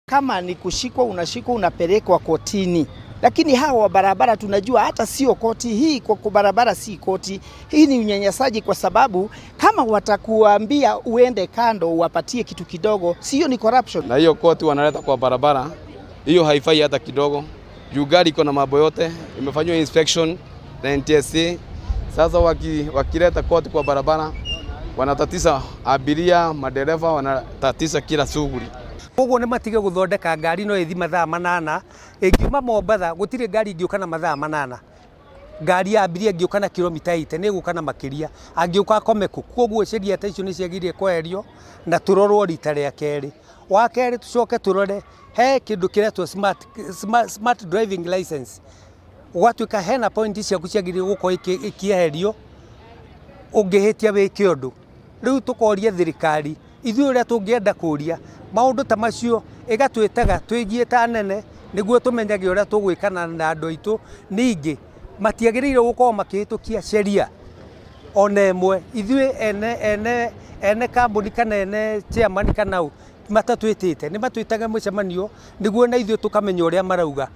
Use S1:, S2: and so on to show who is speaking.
S1: Kama ni kushikwa, unashikwa, unapelekwa kotini. Lakini hawa wa barabara tunajua hata sio koti hii, kwa barabara si koti hii, ni unyanyasaji, kwa sababu kama watakuambia uende kando uwapatie kitu kidogo, sio ni corruption?
S2: Na hiyo koti wanaleta kwa barabara, hiyo haifai hata kidogo. Juu gari iko na mambo yote, imefanywa inspection na NTSA. Sasa wakileta koti kwa barabara wanatatiza abiria, madereva wanatatiza kila shughuli.
S3: Koguo nĩ matige gũthondeka ngari no ĩthi mathaa 8 ĩngiuma Mombatha. Gũtirĩ ngari ingĩũka na mathaa 8. Ngari ya abiria ĩngĩũka na kilomita 80 nĩ ĩgũka na makĩria angĩũka akome kũ? Koguo sheria ta icio nĩ ciagĩrĩire kweherio na tũrorwo rita rĩa kerĩ. Wa kerĩ, tũcoke tũrore he kĩndũ kĩretwo smart driving license. Ũgatuĩka hena point ciaku ciagĩrĩire gũkorwo ikĩeherio ũngĩhĩtia wĩke ũndũ. Rĩu tũkoria thirikari, ithuĩ ũrĩa tũngĩenda kũria maũndũ ta macio, ĩgatwĩtaga twĩgiĩ ta anene nĩguo tũmenyage ũrĩa tũgwĩkana na andũ aitũ. Ningĩ matiagĩrĩire gũkorwo makĩhĩtũkia sheria ona ĩmwe ithuĩ ene kambuni kana ene chairman kana ũ matatwĩtĩte. Nĩ matwĩtage mũcemanio nĩguo na ithuĩ tũkamenya ũrĩa marauga.